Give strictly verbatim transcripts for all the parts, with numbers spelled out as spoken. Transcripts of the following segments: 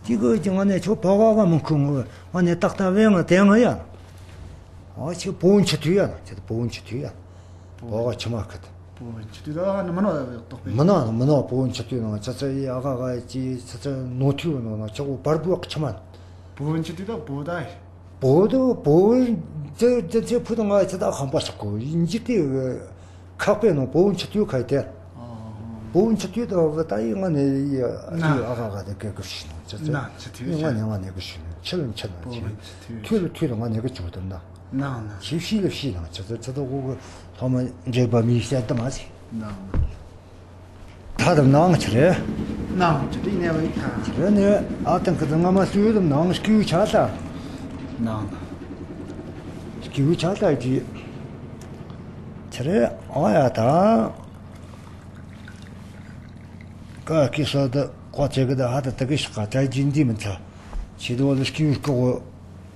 ཅི་གི་ཅི་ང་ནས་ཁྱོད་བོད་ག་ག་མི་ཁུ་ང་ང་ནས་ཏག་ཏག་བས་ང་དེ་ང་ཡ། ཨ་ཆི་བོ་འཆི་དུས་ཡ་ན་ཁྱེད་བོ་འཆི་དུས་ཡ། བོད་ག་ཆི་མ་ཁད། བོད་འཆི་དུས་ད་ནི་མི་ནོ་ཡོད་རྟོག་པས། མི་ནོ་མི་ནོ་བོ་འཆི་དུས་ན་ཆ་ཚ་ཡི་ཨ་ག་ག་ཅི་ཆ་ཚ་ནོ་ཐུ་ནོ་ན་ཆ་གོ་བར་བོ་ཆི་མ། བོད་འཆི་དུས་ད་བོད་ད་ཡི། བོད་དུ་བོད་ཙེ་ཙེ་ཙེ་ཕུ་དང་ང་ཆ་ད་ཁང་པ་ཆག་གོ་ཡིན་ཅི་ཏི་ཁག་པའི་ནང་བོ་འཆི་དུས་ཁ་ཡི་དེ། བོ་འཆི་དུས་ད་བ་ད་ཡི་ང་ནས་ཡི་ཨ་ཨ་ག་ག་དེ་སྐད་གི་ཤི་ནོ་ཆ་ཚ་ན་འཆི་དུས་ཡི་ང་ནས་ང་ནས་གི་ཤི་ནོ་ཆི་ལ་འཆི་ན་བོ་ཆི་འཆི་དུས་ཐུ་ལ་ཐུ་ལ་ང་ནས་གི་ཆུ་དུ་ན། ནང་ན། ཤི་ཤི་ལ་ཤི་ན་ཆ་ཚ་ཆ་ད་གོ་གི་ལྷ་མ་འདྲེ་བ་མི་ཤ་ད་མ་ཟི། ནང་ན། ད་དམ་ནང་ཆི་རེད། ནང་ཆི་རེད་ནས་བའི་ཐ། ཆི་རེད་ནས་ཨ་ཏང་ཁི་ད་ང་མ་སུ་དམ་ནང་སྐྱུ་ཆ་ད། ནང་ན། སྐྱུ་ཆ་ད་ཅི། ཆི་རེད་ཨ་ཡ་ད། ཀ་ཀི་ས་ད་ཀོ་ཆེ་གི་ད་ཧ་ད་ད་གི་ཤ་ཀ་ད་ཇི་འདི་མི་ཚ། ཆི་ད་བ་ལ་སྐྱུ་ཀོ་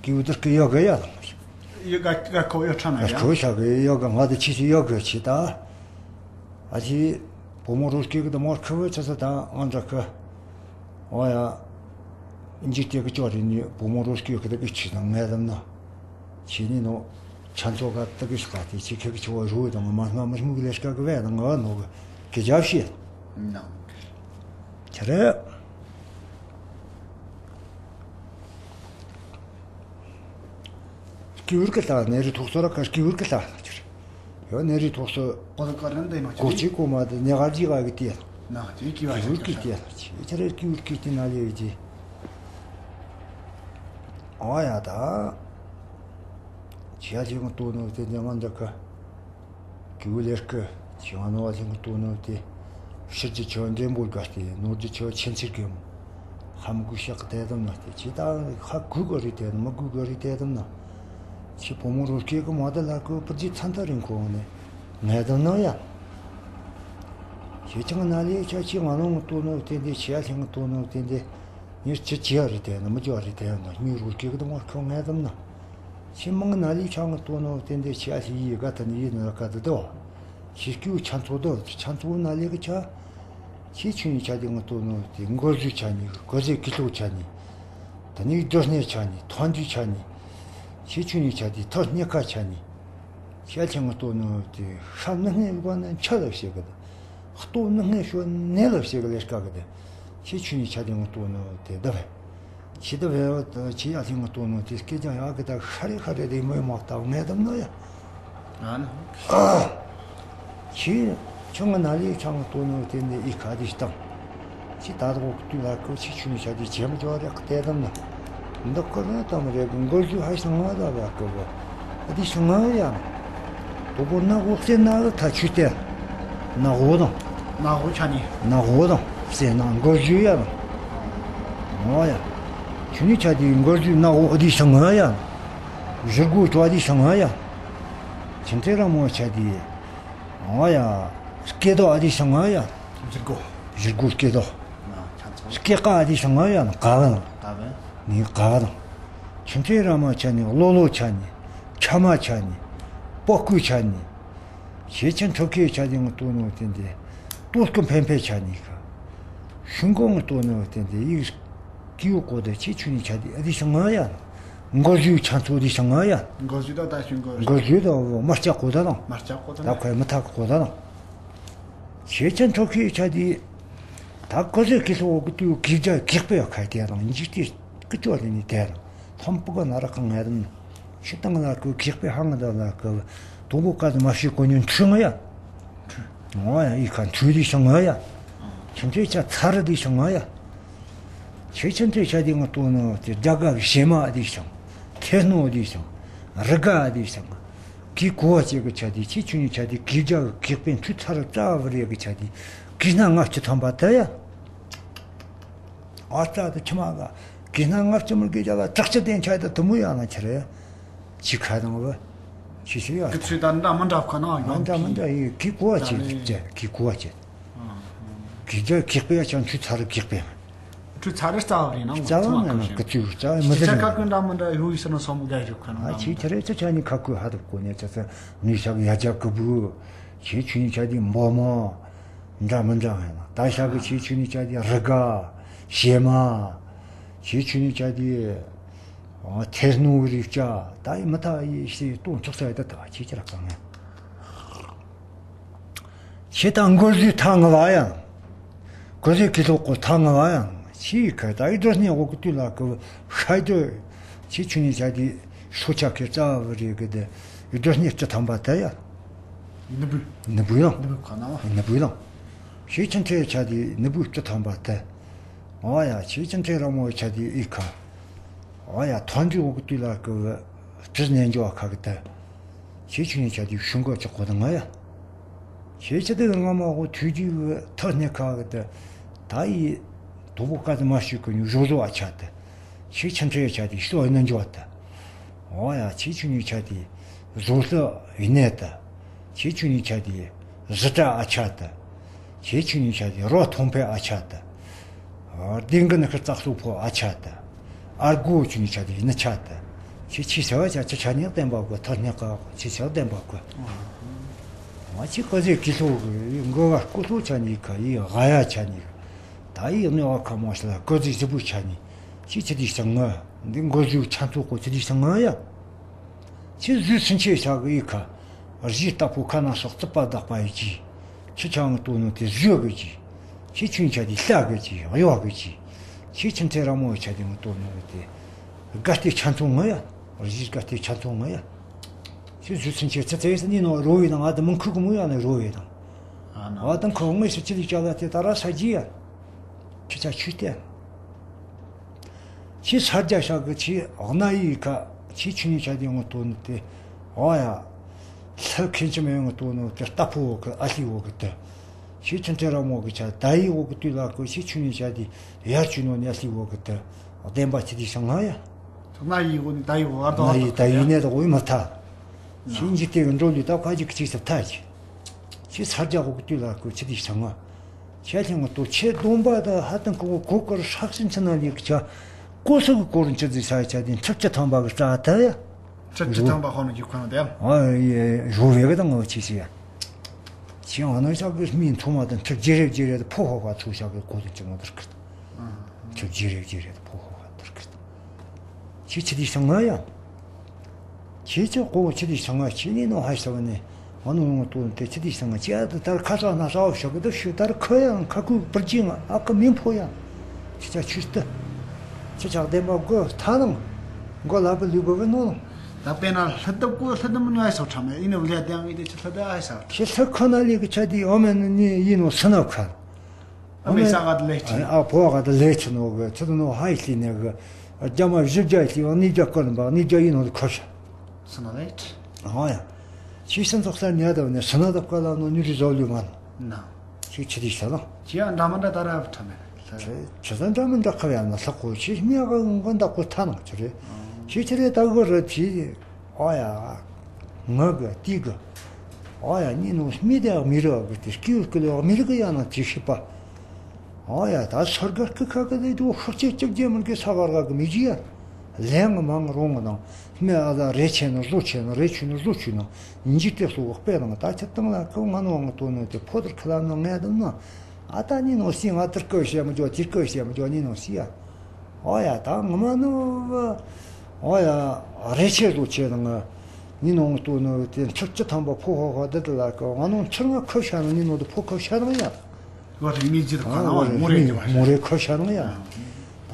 སྐྱུ་ད་སྐྱུ་ཡོ་ག་ཡ་ད། ཡོ་ག་ག་ཀོ་ཡོ་ཁྲ་ན་ཡ། ཀོ་ཤ་གི་ཡོ་ག་ང་ད་ཆི་ཆི་ཡོ་ག་ཆི་ད། ཨ་ཅི། བུ་མོ་རོ་སྐྱེས་ཀྱི་དུ་མར་ཁུ་བོ་ཆ་ས་དང་ཨང་འདྲ་ཁུ། ཨོ་ཡ། འཇིག་རྟེན་གྱི་ཅོ་རི་ནི་བུ་མོ་རོ་སྐྱེས་ཀྱི་དུ་གི་ཆི་དང་ངལ་དམ་ན། ཆི་ནི་ནོ། ཆ་མཚོ་ག་དུ་གི་ཤ་ཀ་དེ་ཆི་ཁེ་གི་ཆི་བ་རུ་དང་མ་སྔ་མ་སྨུག་ལས་ཀ་གི་བས་དང་ང་ནོ་གི་གི་རྒྱབ་ཤི། ནང་། ཆ་རེ། སྐྱེས་བུར་གི་ལྟ་ནད་རིགས་ཐོག་སོ་ར་ཀ་སྐྱེས་བུར་གི་ལྟ་ཁྱེར། ཡོད་ནད་རིགས་ཐོག་སོ། ཀོ་ལ་ཀ་རན་དེ་མ་གོ་ཆི་ཀོ་མ་དེ་ནད་ག་ལྗི་ག་གི་ཏེ། ན་དེ་སྐྱེས་བུར་གི་ཏེ་ཁྱེར་སྐྱེས་བུར་གི་ཏེ་ན་ལེ་ཡོད་ཅི། ཨ་ཡ་ད། ཆི་ཡ་ཆི་མ་ཏོ་ནོ་དེ་ནད་མ་འདྲ་ཀ། གི་བུ་ལེར་ཀི་ཆི་ང་ནོ་བ་ལྷིང་གི་ཏོ་ནོ་དེ། ཕྱིར་གྱི་ཆོ་འདྲེན་པོ་དགའ་སྟེ་ནོར་གྱི་ཆོ་ཆེན་ཚིག་གི་ཧམ་གུ་ཤག་དེ་དམ་ན་སྟེ་ཆི་ད་ཧ་གུ་གོ་རི་དེ་མི་གུ་གོ་རི་དེ་དམ་ན། ཆི་བུ་མོ་རོ་སྐྱེས་གི་མ་ད་ལ་ཀོ་པར་ཇི་ཚན་ད་རིང་ཁོ་ནས་ངལ་དམ་ན་ཡ། ཆི་ཆང་ན་ལེ་ཆ་ཆི་ང་ནོ་ཏོ་ནོ་དེ་འདི་ཆི་ཡ་ལྷིང་གི་ཏོ་ནོ་དེ་འདི། ངས་ཅི་བྱེད་ཡ་རེད་དེ་ན་མི་བྱེད་ཡ་རེད་དེ་ན་ངའི་རོ་སྐྱེས་ཀྱི་དང་ཁོ་ངལ་དམ་ན། ཆི་མང་ན་ལི་ཆང་ལྟོ་ནོ་དེ་འདྲ་ཆི་ཡ་ཞིག་ཡི་ག་ད་ནི་ཡི་ན་ག་ད་དོ། ཆི་སྐྱུ་ཆ་མཚོ་དོ་ཆ་མཚོ་ན་ལི་གི་ཆ། ཆི་ཆུ་ནི་ཆ་དེ་ང་ལྟོ་ནོ་དེ་མགོ་བཞུ་ཆ་ནི་གོ་ཟེ་ཀི་ལོ་ཆ་ནི། ད་ནི་རྡོ་སྣེ་ཆ་ནི་ཐོན་དུ་ཆ་ནི། ཆི་ཆུ་ནི་ཆ་དེ་ཐོ་སྣེ་ཁ་ཆ་ནི། ཤ་ཆེན་མོ་ལྟོ་ནོ་དེ་ཤ་མི་སྣེ་བ་ན་ཆ་ལ་ཞེ་གི་ད། ལྟོ་མི་སྣེ་ཤོ་ནེ་ལ་ཞེ་གི་ལས་ཀ་གི་ད། ཆི་ཆུ་ནི་ཆ་དེ་ང་ལྟོ་ནོ་དེ་ད་བས། ཆི་ད་བས་བ་ད་ཆི་ཡ་ལྷི་ང་ལྟོ་ནོ་དེ་སྐད་ཀྱང་ཡག་གི་ད་ཤ་རི་ཤ་རི་དེ་མོ་མ་ལྟ་ངས་ད་ནོ་ཡ། ཨ་ན། ཆི། ཆུང་ང་ན་ལི་ཆང་ལྟོ་ནོ་དེ་ནི་ཨི་ཁ་དེ་ཤི་དང་། ཆི་ད་དགོ་ཏུ་ལ་ཀོ་ཆི་ཆུ་ནི་ཆ་དེ་ཇེ་མ་ཇོ་རེ་ཀ་དེ་དམ་ན། འདི་ཀོ་ན་དམ་རེ་གི་མགོ་ལུ་ཧ་ཤང་ང་ད་བ་ཀོ་བ། ཨ་དེ་ཤང་ང་ཡ། དོ་གོ་ན་གོ་སེ་ན་ལ་ཐ་ཆུ་དེ། ན་གོ་དང་། ན་གོ་ཆ་ནི། ན་གོ་དང་སེ་ན་མགོ་ལུ་ཡ་དང་། ང་ཡ། ཆུ་ནི་ཆ་དེ་མགོ་ལུ་ན་གོ་ཨ་དེ་ཤང་ང་ཡ། ཞུར་གོ་ཅོ་ཨ་དེ་ཤང་ང་ཡ། ཆེན་ཚེ་ར་མོ་ཆ་དེ། ཨོ་ཡ། སྐེ་ཏོ་ཨ་དེ་ཤང་ང་ཡ། ཞུར་གོ། ཞུར་གོ་སྐེ་ཏོ། ཆ་ཚང་། སྐེ་ཀ་ཨ་དེ་ཤང་ང་ཡ་ན་ག་བ་ན། ག་བ། ནི་ག་བ་ན། ཆུན་ཚེ་ར་མ་ཆ་ནི་ལོ་ལོ་ཆ་ནི། ཆ་མ་ཆ་ནི། པོ་ཀུ་ཆ་ནི། ཞེ་ཆེན་ཁྲོ་ཁེ་ཆ་དེ་ང་ལྟོ་ནོ་དེ་འདི། ལྟོ་སྐུ་འཕེན་འཕེན་ཆ་ནི་ག་ཤུན་གོ་ང་ལྟོ་ནོ་དེ་འདི་ཡིག་ཀིའུ་ཀོ་དེ་ཆི་ཆུ་ནི་ཆ་དེ་ཨ་དེ་ཤང་ང་ཡ། མགོ་བཞུ་ཆ་ཚོ་དེ་ཤང་ང་ཡ། མགོ་བཞུ་ད་ད་ཤུན་གོ། མགོ་བཞུ་ད་མ་ལྕགས་གོ་ད་དང་། མ་ལྕགས་གོ་ད་དང་། ད་ཁོའི་མི་ཐག་གོ་ད་དང་། ཞེ་ཆེན་ཁྲོ་ཁེ་ཆ་དེ། ད་ཀོ་ཟེ་ཀི་ལོ་གི་དུས་གི་རྒྱ་གེགས་པའི་ཁ་དེ་དང་འཇིག་རྟེན་ཀི་ཅོ་དེ་ནི་དེ་དང་ལྷམ་པུ་ག་ན་ར་ཁང་ང་དང་། ཤི་སྟངས་ལ་ཀོ་གེགས་པའི་ཧང་ད་ལ་ཀོ། དུང་གོ་ཀ་དུ་མ་ཤི་གོ་ཉུན་ཁྲུ་ང་ཡ། ང་ཡ་ཨི་ཁ་འཐུས་དེ་ཤང་ང་ཡ། ཁྱིམ་ཚེ་ཆ་ཚ་ར་དེ་ཤང་ང་ཡ། ཆེ་ཆེན་ཚེ་ཆ་དེ་ང་ལྟོ་ནོ་དེ་རྒྱ་ག་གི་ཞེ་མ་དེ་ཤང་། ཐེ་སྣོ་དེ་ཤང་། རི་ག་དེ་ཤང་། གི་གོ་བ་ཅེ་གི་ཆ་དེ་ཆེ་ཆུ་ནི་ཆ་དེ་གི་རྒྱ་གི་གེགས་པའི་འཐུས་ཚ་ར་ཙ་བ་རེ་གི་ཆ་དེ་གི་སྣ་ལྔ་བཅུ་ཐམ་པ་ད་ཡ། ཨ་ཙ་དེ་ཁྱི་མ་ག་གི་སྣ་ལྔ་བཅུ་མི་དགེ་རྒྱ་ལ་དྲག་ཆ་ལྡན་ཆ་དེ་དུ་མོ་ཡང་ན་ཆི་རེད། ཆི་ཁ་དང་བ། ཆི་ཤི་ཡ། གི་ཚུལ་དང་འདྲ་མི་འདྲ་ཁོ་ན་ཡོང་། འདྲ་མི་འདྲ་ཡི་གི་གོ་བ་ཅེ་ཅེ་གི་གོ་བ་ཅེ། གི་རྒྱ་གེགས་པའི་ཡ་ཆང་ཆུ་ཚ་རུ་གེགས་པའི། ཆུ་ཚ་རུ་རྩ་བ་རེད་ན་རྩ་བ་ང་ན་གི་ཚུལ་རྩ་བ་མི་ཟེར་ཁ་ཀུན་འདྲ་མི་འདྲ་ཡོང་ཡི་ས་ན་སོ་མོ་ག་ཡོད་ཁ་ན། ཨ་ཆི་ཁྱི་རེ་ཚ་ཆ་ནི་ཁ་ཀུ་ཧ་དུ་གོ་ནས་ཆ་ཚ་ནུས་ཤག་ཡ་རྒྱ་གི་བུ། ཆི་ཆུ་ནི་ཆ་དེ་འབོ་མོ། འདྲ་མི་འདྲ་ཡིན་ན་ད་ཤག་གི་ཆི་ཆུ་ནི་ཆ་དེ་རི་ག་ཞེ་མ། ཁྱེད་ཆུ་ནི་ཆ་དེ། ཨ། ཐེར་སྣུམ་རིགས་ཆ་ད་ཡི་མི་ཐ་ཡི་ཞེས་གཏོང་ཆོག་ས་ཡི་ད་ད་ཁྱེད་ཅི་ར་གང་ཡང་། ཁྱེད་ད་མགོ་བཟོས་ཐང་ང་བ་ཡང་། མགོ་བཟོས་ཀི་ལོ་གོ་ཐང་ང་བ་ཡང་ཁྱེད་ཁ་ད་ཡི་དོ་སྣེ་འོག་གི་དུས་ལ་གི་ཤ་དོ། ཁྱེད་ཆུ་ནི་ཆ་དེ་ཤོ་ཆ་ཁེ་རྩ་བ་རེ་གི་དེ་ཡི་དོ་སྣེ་སྤྱི་ཐམ་པ་ད་ཡ། ནི་བུ། ནི་བུ་ཡང་། ནི་བུ་ག་ན་བ། ནི་བུ་ཡང་། ཁྱེད་ཆུ་ནི་ཆ་དེ་ནི་བུ་སྤྱི་ཐམ་པ་ད། ཨོ་ཡ། ཁྱེད་ཀྱི་འཕྲིན་ར་མོ་ཆ་དེ་ཨི་ཁ། ཨོ་ཡ། ཐོན་འདི་འོག་གི་དུས་ལ་ཀི་བ་དྲི་ནན་འཇོག་ཁ་གི་ད། ཁྱེད་ཆུ་ནི་ཆ་དེ་ཤུང་གོ་ཅི་གོ་ད་ང་ཡ། ཁྱེད་ཆ་དེ་ང་མ་འོ་ཐུགས་རྗེ་བ་ཐོ་སྣེ་ཁ་གི་ད། ད་ཡི་དུ་བོ་ཀ་དེ་མ་ཤུ་གི་ཉུ་བཟོ་བཟོ་ཨ་ཆ་ད། ཁྱེད་ཆུ་འཕྲིན་ཆ་དེ་ཤོ་ཨི་ནན་འཇོག་ད། ཨོ་ཡ། ཁྱེད་ཆུ་ནི་ཆ་དེ་བཟོ་ལྷ་ཡི་ནད་ད། ཁྱེད་ཆུ་ནི་ཆ་དེ་བཟི་ཏྲ་ཨ་ཆ་ད། ཁྱེད་ཆུ་ནི་ཆ་དེ་རོ་ཐོང་ཕེ་ཨ་ཆ་ད། ཨ། ལྡིང་གི་ནི་ཁི་ཙག་སུ་ཕོ་ཨ་ཆ་ད། ཨར་གོ་ཆུ་ནི་ཆ་དེ་ཡི་ནི་ཆ་ད། ཁྱེད་ཆི་ཆ་བ་ཆ་ཆི་ཆ་ནི་བདེན་པ་གོ་ཐར་ནི་ཀ་ཁྱེད་ཆ་བདེན་པ་གོ། ང་ཆི་ཀ་ཟེ་ཀི་ལྷོ་གི་མགོ་བ་ཀུ་ལྷོ་ཆ་ནི་ཁ་ཡི་ཧ་ཡ་ཆ་ནི། ད་ཡི་ནི་བ་ཁ་མོ་ཤི་ལ་ཀ་ཟེ་ཟི་བུ་ཆ་ནི། ཁྱེད་ཆི་དེ་ཤ་ང་འདི་མགོ་ཟུག་ཆ་མཐོ་གོ་ཆི་དེ་ཤ་ང་ཡ། ཁྱེད་བཟོས་ཚུན་ཆད་བྱ་གི་ཡི་ཁ། གཞི་ལྟ་ཕུ་ཁ་ན་སོགས་རྩིབ་པ་བདག་པ་ཡི་ཅི། ཁྱེད་ཆ་ང་ལྟོ་ནོ་དེ་བཟོས་གི་ཅི། ཁྱེད་ཆུན་ཆ་དེ་ལྟ་གི་ཅི་གཡོ་གི་ཅི། ཁྱེད་ཆུན་ཚེ་ར་མོ་ཆ་དེ་ང་ལྟོ་ནོ་དེ། དགའ་སྟེ་ཆ་མཐོང་ང་ཡ། གཞི་དགའ་སྟེ་ཆ་མཐོང་ང་ཡ། ཁྱེད་བཟོས་ཚུན་ཆད་ཚེ་ཚེ་ནི་ནོ་རོ་བའི་ནང་ང་དེ་མང་ཁུག་གི་མོ་ཡ་ནི་རོ་བའི་ནང་། ཨ་དང་ཁོ་ངོས་སུ་ཅི་ལི་ཅ་ལ་དེ་ད་ར་ས་ཇི་ཡ། ཁྱེད་ཆ་ཆུ་སྟེ། ཁྱི་ས་རྒྱ་ཤག་གི་ཁྱི་གནའ་ཡི་ཁ་ཁྱི་ཆུ་ནི་ཆ་དེ་ངོ་ལྟོ་ནི་དེ། ཨོ་ཡ། ལྷ་ཁེན་ཆི་མེ་ངོ་ལྟོ་ནོ་དེ་རྟ་ཕོ་བོ་གི་ཨ་ལི་བོ་གི་དེ། ཁྱི་ཆུ་ཐེ་ར་མོ་གི་ཆ་ད་ཡི་བོ་གི་དུས་ལ་ཁོ་ཁྱི་ཆུ་ནི་ཆ་དེ་ཡར་ཆུ་ནོ་ནི་ཨ་ལི་བོ་གི་དེ། བདེན་པ་ཁྱི་དེ་ཤང་ང་ཡ། གནའ་ཡི་བོ་ནི་ད་ཡི་བོ་ཨར་དོ་གནའ་ཡི་ད་ཡི་ནས་དོ་བོ་ཡི་མ་ཐ། ཁྱི་འཇིག་རྟེན་གི་འགྲོ་ལུས་ད་ཁ་ཅིག་ཅིག་ས་ཐ་ཅི། ཁྱི་ས་རྒྱ་བོ་གི་དུས་ལ་ཁོ་ཁྱི་དེ་ཤང་ང་། ཁྱེད་ལྷིང་ངོ་ལྟོ་ཆེ་སྡོམ་པ་དང་ཧ་ཏང་ཁོ་གོ་སྐོར་ཧྲག་སིན་ཚི་ན་ལི་ཀི་ཆ། ཀོ་སོ་གི་སྐོར་ཅི་ཟི་ས་ཆ་དེ་འཁྲབ་ཅི་ཐང་པ་གི་རྩ་ད་ཡ། འཁྲབ་ཅི་ཐང་པ་ཧོ་ནོ་གི་ཁོ་ན་དེ་ཡ། ཨ་ཡེ་ཞོ་བེ་གི་དང་ངོ་ཆི་ཆི་ཡ། ཁྱི་ཨ་ནོ་ཤག་གི་མིན་ཐོ་མ་དང་འཁྲབ་ཇེ་རེབ་ཇེ་རེབ་ཕོ་ཧོ་ག་ཚུ་ཤག་གི་གོ་དུ་ཅི་ངོ་དར་ཁི། འཁྲབ་ཇེ་རེབ་ཇེ་རེབ་ཕོ་ཧོ་ག་དར་ཁི། ཁྱི་ཁྱི་དེ་ཤང་ང་ཡ། ཁྱེད་ཀྱི་ལྐོག་ཁྱི་དེ་ཤང་ང་ཁྱེད་ནི་ནོ་ཧ་ཤ་བ་ནི། ང་ནོ་ངོ་ལྟོ་དེ་ཁྱི་དེ་ཤང་ང་ཁྱེད་ཨ་ད་ལྟར་ཁ་ས་ན་ས་བ་ཤོག་གི་ད་ཤུ་ལྟར་ཁོ་ཡང་ཁ་ཁུ་པར་ཅི་ང་ཨ་ཁ་མིན་ཕོ་ཡང་། ཁྱི་ཆ་ཆུ་སྟི། ཁྱི་ཆག་བདེན་པ་གོ་ཐ་ནང་། མགོ་ལ་པི་ལུས་པ་བི་ནོ་ནང་། ད་དཔེར་ན་ལྷ་ལྡབ་གོ་ལྷ་ལྡབ་མི་ནོ་ཨ་ས་ཁྲ་མེ་ཨི་ནོ་ལེ་དེང་ཨི་དེ་ཁྱི་ལྷ་ལྡབ་ཨ་ས། ཁྱི་ལྷ་ཁོ་ན་ལི་གི་ཆ་དེ་ཨོ་མེ་ནི་ཨི་ནོ་སི་ན་ཁ། ཨ་མེ་ས་ག་དེ་ལེ་ཆི། ཨ་ཕོ་ག་དེ་ལེ་ཆི་ནོ་གི་ཆི་དེ་ནོ་ཧ་ཡི་ལི་ནེ་གི། རྒྱ་མ་བཞི་བརྒྱ་ཡི་ལི་བ་ནི་རྒྱ་ཀོ་ལ་འབག་ནི་རྒྱ་ཡི་ནོ་ལི་ཁོ་ཤ། སི་ན་ལེ་ཆི། ཨ་ཡ། ཆི་སི་ཚོགས་ས་ཉ་དེ་བ་ནེ་སི་ན་དེ་ཀོ་ལ་ནོ་ནི་རི་ཟོ་ལུ་མ་ནོ། ན། ཆི་ཆི་དི་ཤ་ལ། ཆི་ཡ་འདྲ་མ་འདྲ་ད་ར་ཁྲ་མེ། ཆི་ཆི་ས་འདྲ་མ་འདྲ་ཁ་ཡ་ན་ལྷག་གོ་ཆི་མི་ག་འགོ་འདག་གོ་ཐ་ནང་ཆི་རེ། ཆི་ཆི་རེ་ད་གོ་ར་ཆི། ཨོ་ཡ། ང་གི་ཏི་གི། ཨོ་ཡ་ནི་ནོ་མི་དེ་མི་རི་གི་ཏི་སྐྱིད་སྐྱིད་ལོ་མི་རི་གི་ཡ་ན་ཏི་ཤི་པ། ཨོ་ཡ་ད་སོར་ག་སྐུ་ཁ་གི་དེ་དུ་ཧུར་ཅིག་ཅིག་རྒྱལ་མི་གི་ས་གར་ག་གི་མི་ཇི་ཡ། ལན་གི་མང་རོང་གི་ནང་མི་ཨ་ད་རེ་ཆེ་ན་བཟོ་ཆེ་ན་རེ་ཆུ་ན་བཟོ་ཆུ་ན་འཇིག་དེ་སུ་གི་དཔེ་ནང་ད་ཆ་བཏང་ལ་ཀི་ང་ནོ་ང་ཏོ་ནོ་དེ་ཕོ་དར་ཁ་ལ་ནོ་ང་དུ་ནོ། ཨ་ད་ནི་ནོ་སི་ང་དར་ཀི་བཤད་མི་འཇོག་དིར་ཀི་བཤད་མི་འཇོག་ནི་ནོ་སི་ཡ། ཨོ་ཡ་ད་ངོ་མ་ནོ། ཨོ་ཡ། རེ་ཆེ་རུ་ཆེ་དང་། ནི་ནོ་ཏུ་ནོ་དེ་ཚུར་ཅི་ཐམ་པ་ཕོ་ཧོ་ཧོ་དེ་དེ་ལ་ཀོ་ང་ནོ་ཚུར་ང་ཁོ་ཤ་ནོ་ནི་ནོ་དུ་ཕོ་ཁོ་ཤ་ནོ་ཡ། ཝ་རི་མི་ཇི་དུ་ཁ་ནོ་མོ་རེ་མོ་རེ་ཁོ་ཤ་ནོ་ཡ།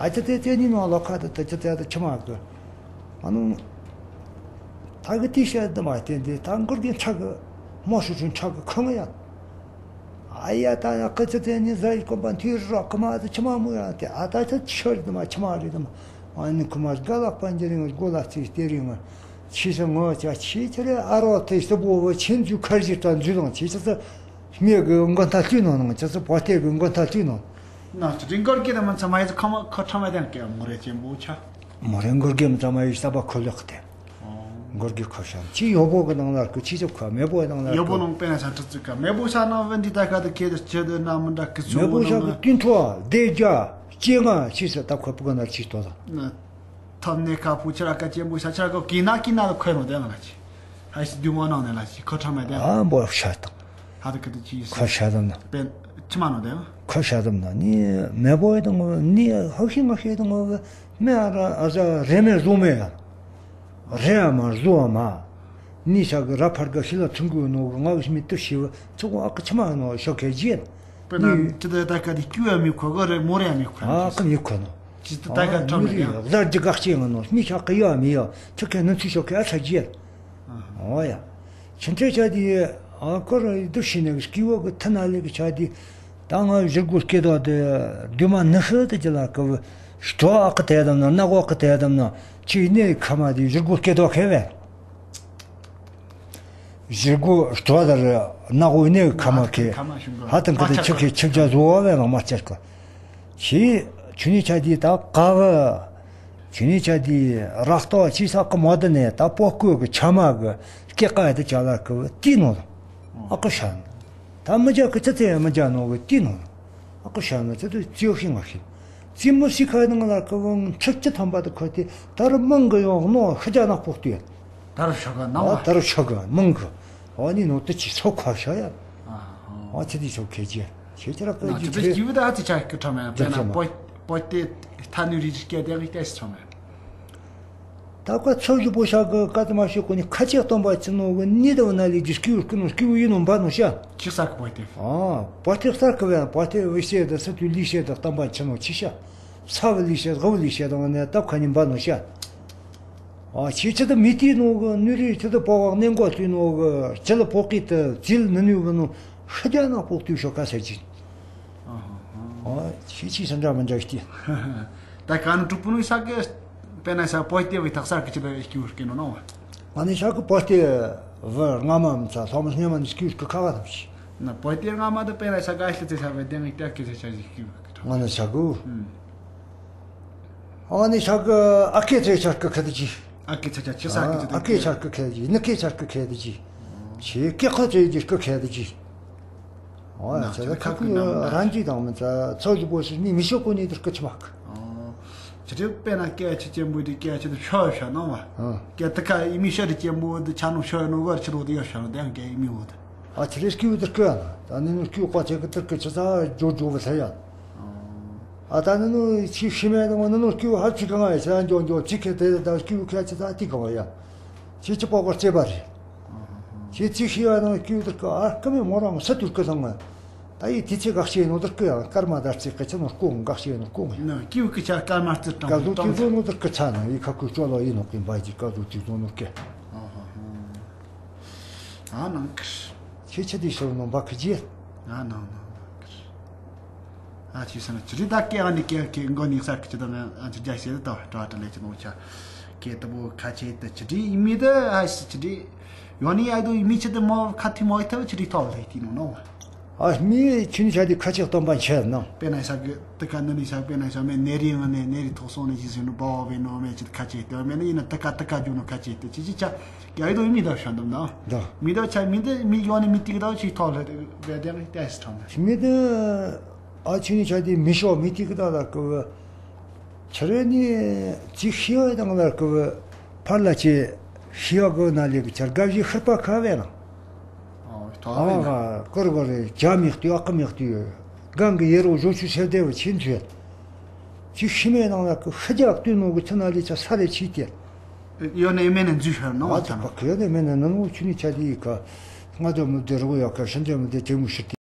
ད་ཅི་དེ་དེ་ནི་ནོ་ལོ་ཁ་དེ་དེ་ཅི་དེ་དེ་ཆི་མ་ཀོ། ང་ནོ། ད་གི་དེ་ཤ་དེ་མ་བསྟན་དེ་ད་མགུར་གྱི་ཁྲག་གི་མོ་ཤུ་ཆུན་ཁྲག་གི་ཁོ་ང་ཡ། ཨ་ཡ་ད་ཡ་ཁ་ཚ་ཚ་ནི་ཟ་ཡི་ཀོམ་པ་མཐུ་རོགས་ཁ་མ་ཚ་ཆི་མ་མོ་ཡ་དེ་ཨ་ད་ཚ་ཆི་རི་དེ་མ་ཆི་མ་རི་དེ་མ། ཨ་ནི་ཁུ་མ་དགའ་ལག་པ་འཇི་རིང་སྒོ་ལ་ཚིག་སྟེ་རིང་ཆི་ས་ངོ་ཅ་ཆི་ཆི་རེ་ཨ་རོ་དེ་ས་བོ་བོ་ཆེན་ཚུ་ཁར་ཞིག་ད་འཛུལ་ལང་ཆི་ཆི་ས་སྨད་གི་མགོ་མཐའ་བསླུས་ནོ་ནང་ཆི་ས་བ་སྟེ་གི་མགོ་མཐའ་བསླུས་ནོ། ན་ཅི་རིང་སྐོར་གི་དེ་མ་ཚ་མ་ཡི་ཁ་མ་ཁ་ཁྲ་མ་དེང་གི་མོ་རེ་ཆེན་པོ་ཆ། མོ་རེ་མགུར་གི་མ་ཚ་མ་ཡི་ས་བ་ཁོ་ལོག་སྟེ། མགུར་གྱི་ཁ་ཤམ་ཅི་ཡོ་བོ་གི་ནང་ལ་ཁུ་ཆི་ཆོ་ཁ་མེ་བོ་ནང་ལ་ཡོ་བོ་ནང་པེ་ན་ས་ཁྲི་ཙི་ཁ་མེ་བོ་ས་ནང་བན་དི་ད་ཁ་དི་ཁེ་དི་ཆེ་དི་ན་མི་འདྲ་ཁི་ཚུ་མེ་བོ་ས་གི་ཏིན་ཐོ་དེ་རྒྱ་ཅེ་ང་ཆི་ས་ད་ཁོ་པུ་ག་ན་ཆི་ཏོ་ད། ཐབ་ནེ་ཁ་ཕུ་ཆ་ར་ཀ་ཅེན་བུ་ས་ཆ་ར་ཀ་ཀི་ན་ཀི་ན་ལ་ཁོ་ནོ་དེ་ང་ལ་ཆི། ཧ་སི་དུ་མ་ནང་ནེ་ལ་ཆི་ཁོ་ཁྲ་མེ་དེ། ཨ་བོ་ཤ་ཏང་། ཧ་དི་ཁ་དི་ཆི་ས། ཁོ་ཤ་ཏང་ན། པེ། ཕྱི་མ་ནོ་དེ། ཁ་ཤ་དམ་ན་ནི་མེ་བོ་ཡི་དང་ནི་ཧ་ཤི་ང་ཤི་དང་མེ་ཨ་ར་ཨ་ཟ་རེ་མེ་རུ་མེ་ཡ། རེ་ཨ་མ་རུ་ཨ་མ། ནི་ཤ་གི་ར་ཕར་ག་ཤི་ལ་ཚུན་གུ་ནོ་གི་ང་གི་ཤི་མི་ཏུ་ཤི་བ་ཚུ་གུ་ཨ་ཀི་ཕྱི་མ་ནོ་ཤོ་ཁེ་ཇི་ཡན། པེ་ན་ཅི་ད་ད་ཀ་དི་ཀྱུ་ཡ་མི་ཁོ་གོ་རེ་མོ་རེ་ཡ་མི་ཁོ་ཨ་ཀི་མི་ཁོ་ནོ། ཅི་ད་ད་ཀ་ཁྲ་མེ་རེ་ཡ། ཟར་ཇི་ག་ཤི་ང་ནོ་མི་ཤ་ཀི་ཡ་མི་ཡ་ཚུ་ཁེ་ནོ་ཚུ་ཤོ་ཁེ་ཨ་ཚ་ཇི་ཡན། ཨོ་ཡ། ཁྱེད་ཚོའི་ཆ་དེ་ཨ་ཀོ་ར་ཡི་དུ་ཤི་ནས་སྐྱེ་བོ་གི་ཐ་ན་ལེ་གི་ཆ་དེ་ད་ང་བཞུར་གོ་སྐྱེ་དོ་དེ་དུས་མ་ནི་ཤི་དེ་ཅི་ལ་ཀི་བུ་སྤྲོ་ཨ་ཀི་དེ་དམ་ན་ན་གོ་ཀི་དེ་དམ་ན་ཆི་ནས་ཁ་མ་དེ་བཞུར་གོ་སྐྱེ་དོ་ཁེ་བས། བཞུར་གོ་སྤྲོ་དར་ན་གོ་ནས་ཁ་མ་ཁེ་ཧ་དང་ཀི་དེ་ཆི་ཁེ་ཆི་བྱ་བཟོ་བ་བས་ང་མ་ཅར་ཀི། ཁྱེད་ཁྱོད་ནི་ཆ་དེ་ད་ཀ་བ། ཁྱེད་ནི་ཆ་དེ་རག་ཏོ་ཅི་ས་ཀི་མོ་དེ་ནས་ད་པོ་ཀོ་གི་ཆ་མ་གི་སྐེ་ཀ་ཡ་དེ་ཅ་ལ་ཀི་བུ་ཏི་ནོ། ཨ་ཀི་ཤ་ན། ད་མི་ཇ་ཀི་ཅི་ཚེ་ཡ་མི་ཇ་ནོ་གི་ཏི་ནོ། ཨ་ཀི་ཤ་ན་ཅི་དུ་ཅི་ཤི་ང་ཤི། ཅི་མི་ཤི་ཁ་ནང་ལ་ཀི་བུ་ཁྲི་ཅི་ཐམ་པ་དེ་ཁོ་དེ་ད་རུ་མང་གི་ཡོང་ནོ་ཤི་ཇ་ན་ཕོག་ཏུ་ཡ། ད་རུ་ཤ་ག་ན་བ། ད་རུ་ཤ་ག་མང་གི། ཨ་ནི་ནོ་དེ་ཅི་ཚོ་ཁ་ཤ་ཡ། ཨ་ཅི་དེ་ཚོ་ཁེ་ཅི། ཁྱེད་ཅི་ར་ཀི་ཅི་ཁེ། ཅི་བུ་ད་ཨ་ཅི་ཆ་ཀི་ཁྲ་མེ་པེ་ན་པོ་པོ་ཏེ་ཐ་ནུ་རི་ཅི་སྐད་དེ་ངི་ཏེ་སི་ཁྲ་མེ། ད་ཀ་ཚོ་ཞི་པོ་ཤ་གི་ཀ་ཏི་མ་ཤི་ཀོ་ནི་ཁ་ཆེ་སྟོན་པ་ཅི་ནོ་གི་ནི་དེ་བ་ན་ལི་ཅི་སྐྱུ་སྐྱུ་ནོ་སྐྱུ་ཡི་ནོ་འབའ་ནོ་ཤ། ཅི་ས་ཀི་པོ་ཏེ། ཨ་པོ་ཏེ་ས་ཀི་བས་པོ་ཏེ་བི་ཤེ་དེ་ས་དུ་ལི་ཤེ་དེ་སྟོན་པ་ཅི་ནོ་ཅི་ཤ། ས་བི་ལི་ཤེ་དག་བི་ལི་ཤེ་དང་ནས་ཏབ་ཁ་ནི་འབའ་ནོ་ཤ། ཨ་ཁྱེད་ཆེད་དུ་མི་དེའི་ནང་གི་ནུས་རིགས་ཆེད་དུ་པོ་བག་གནས་འགོ་དུས་ནང་གི་ཅི་ལ་པོ་ཀི་དུ་ཅི་ལ་ནི་ནུས་བུ་ནང་ཤི་རྒྱ་ན་པོ་དུས་ཤོ་ཀ་ཟེར་གྱི། ཨ་ཁྱེད་ཆེས་སེམས་འདྲ་མི་འདྲ་ཞིག་སྟེ། ད་ག་ནི་དྲུག་པོ་ནི་ས་གི་པེ་ན་ས་པོ་ཏེ་བི་ཐག་ས་གི་ཅི་ལ་སྐྱུར་སྐྱེ་ནོ་ནོ། ང་ནི་ས་གི་པོ་ཏེ་བི་རྔ་མ་མི་ཚ་ལྷོ་མི་སྙེ་མ་ནི་སྐྱུར་སྐྱེ་ཁ་བ་དང་ཞིག་ན་པོ་ཏེ་རྔ་མ་དུ་པེ་ན་ས་ག་ཤི་ཚེ་ས་བི་དེ་ངི་ཏེ་ཀི་ཚེ་ཆ་ཞིག་སྐྱུར་སྐྱེ། ང་ནི་ས་གི། ཨ་ནི་ཤ་གི་ཨ་ཀེ་ཚེ་ཆར་ཀི་ཁེ་དི་ཅི། ཨ་ཀེ་ཚེ་ཆར་ཅི་ས་ཀི་ཅི་ཨ་ཀེ་ཆར་ཀི་ཁེ་དི་ཅི་ནི་ཀེ་ཆར་ཀི་ཁེ་དི་ཅི། ཆི་ཀེ་ཁོ་ཚེ་ཅི་ཀི་ཁེ་དི་ཅི། ཨོ་ཡ་ཚེ་ཁ་ཀི་རང་ཅི་དང་མི་ཚ་ཚོ་ཅི་པོ་སི་ནི་མི་ཤོ་ཀོ་ནི་དི་ཀི་ཆི་མ་ཀི། ཅི་ཏི་པེ་ན་ཀེ་ཆི་ཅན་པོ་དི་ཀེ་ཆི་དི་ཤོ་ཤ་ནོ་བ། ཀེ་ཏི་ཀ་ཡི་མི་ཤོ་དི་ཅན་པོ་དི་ཆ་ནོ་ཤོ་ནོ་བར་ཆི་རོ་དི་ཡོ་ཤ་ནོ་དེ་ཡང་ཀེ་ཡི་མི་བོ་དི། ཨ་ཆི་རེ་སྐྱུ་དིར་ཀི་ཡ་ན། ད་ནི་ནུ་སྐྱུ་ཀོ་ཆེ་གི་དིར་ཀི་ཆི་ས་ཇོ་ཇོ་བ་ས་ཡ། ཨ་ད་ནི་ནུ་ཆི་ཤི་མེ་དང་ནི་ནུ་སྐྱུ་ཧ་ཆི་གང་ཡ་ཆི་ས་ཇོ་ཇོ་ཆི་ཁེ་དེ་ད་སྐྱུ་ཁེ་ཆི་ས་ཏི་གང་ཡ། ཆི་ཆི་པོ་གོ་རྩེ་བ་རེད། ཆི་ཆི་ཤི་ཡ་ནང་སྐྱུ་དིར་ཀི་ཨ་ཀི་མེ་མོ་རང་ས་དུར་ཀི་སང་ང་། ད་ཡི་ཏི་ཆི་གག་ཤེ་ནོ་དིར་ཀི་ཡ་ཀར་མ་དར་ཚེ་ཀི་ཆི་ནོ་ཀོང་གག་ཤེ་ནོ་ཀོང་ཡ། ནུ་སྐྱུ་ཀི་ཆ་ཀར་མ་རྩི་ཀ་ཟུ་ཏི་ཟོ་ནོ་དིར་ཀི་ཆ་ན་ཡི་ཁ་ཀུ་ཅོ་ལོ་ཡི་ནོ་ཀི་འབའ་ཇི་ཀ་ཟུ་ཏི་ཟོ་ནོ་ཀི། ཨ་ནང་ཀི། ཁྱེད་ཆེ་དེ་ཤོར་ནོ་འབའ་ཁི་ཇི། ཨ་ནང་ནང་ནང་ཀི། ཨ་ཆི་ས་ན་ཅི་རི་ད་ཀེ་ཨ་ནི་ཀེ་ཀེ་མགོ་ནི་ས་ཀི་ཅི་ད་ན་ཨ་ཅི་རྒྱ་ཤེ་ད་ཏྲ་ཏྲ་ལེ་ཅི་ནོ་ཆ། ཀེ་ད་བོ་ཁ་ཆེ་ད་ཅི་རི་ཡི་མི་ད་ཨ་ཤི་ཅི་རི། ཡོ་ནི་ཨ་དོ་ཡི་མི་ཆེ་ད་མོ་ཁ་ཐི་མོ་ཡི་ད་ཅི་རི་ཐོ་ལེ་ཏི་ནོ་ནོ། ཨ་མི་ཆུ་ནི་ཆ་དེ་ཁ་ཆེ་སྟོན་པ་ཆེ་ནོ། པེ་ན་ས་གི་ཏི་ཀ་ནི་ནི་ས་པེ་ན་ས་མེ་ནེ་རི་ང་ནེ་ནེ་རི་ཐོག་སོང་ནི་ཅི་ཟེར་ནོ་བོ་བེ་ནོ་མེ་ཅི་ཁ་ཆེ་ཏེ་མེ་ནི་ཡིན་ན་ཏི་ཀ་ཏི་ཀ་ཇུ་ནོ་ཁ་ཆེ་ཏེ་ཅི་ཅི་ཆ་ཡ་ཡི་དོ་མི་ད་ཤ་འདམ་ན། ད་མི་ད་ཆ་མི་ད་མི་ཡོ་ནི་མི་ཏི་ཀ་ད་ཅི་ཐོག་ལ་བེ་དེ་ཏེ་སི་ཐོང་ན། མི་ད་ཨ་ཆུ་ནི་ཆ་དེ་མི་ཤོ་མི་ཏི་ཀ་ད་ལ་ཀི་བ། ཆ་རེ་ནི་ཅི་ཤི་ཡ་དང་ལ་ཀི་བ། ཕར་ལ་ཅི་ཤི་ཡ་གོ་ན་ལེ་གི་ཆར་ག་བཞི་ཤར་པ་ཁ་བེ་ན། ཨ་ཀོར་གོ་རེ་ཇ་མིག་ཏུ་ཨ་ཀ་མིག་ཏུ་གང་གི་ཡེ་རོ་བཞོ་ཆུ་ཤེར་དེ་བ་ཆིན་ཆུ། ཅི་ཤི་མེ་ནང་ལ་ཀི་ཤི་རྒྱག་ཏུ་ནོ་གི་ཚི་ན་ལི་ཆ་ས་རེ་ཆི་ཏེ། ཡོ་ནེ་མེ་ནེ་འཛུལ་ཤར་ནོ་ཨ་ཅག་པ་ཀི་ཡོ་ནེ་མེ་ནེ་ནོ་ཆུ་ནི་ཆ་དི་ཡི་ཀ་སྔ་དོ་མི་དེ་རོ་ཡོ་ཀ་ཤིན་དོ་མི་དེ་ཅེ་མུ་ཤི་ཏེ།